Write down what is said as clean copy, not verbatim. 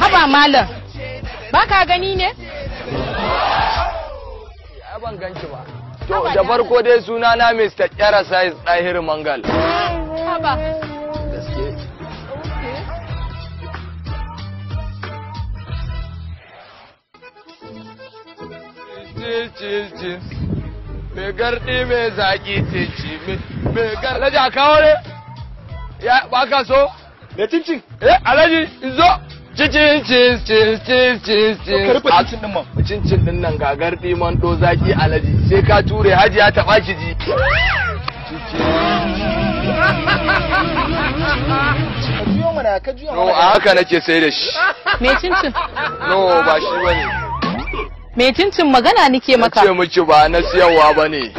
Haba malam, ba ka gani ne? Ai ban ganki ba. To da farko dai suna na Mr. Kyara Size Ɗahir Mangal. Haba. Gaske. Cin cin cin. Mai garɗi mai zaƙi cin ci. Mai garɗi. Alhaji a kawo ne? Ya ba ka so? Me cincin? Eh Alhaji zo. Cin cin cin cin cin cin cin. Ka rufe cincin din man. Cincin din nan ga garɗi man do zaki Alhaji sai ka ture hajiya ta baki ji. Ka juyo mana, ka juyo No mana. a haka nake sai da shi. Me cincin? No ba shi bane. Me cincin magana nike maka. Ce miki ba na siyarwa bane.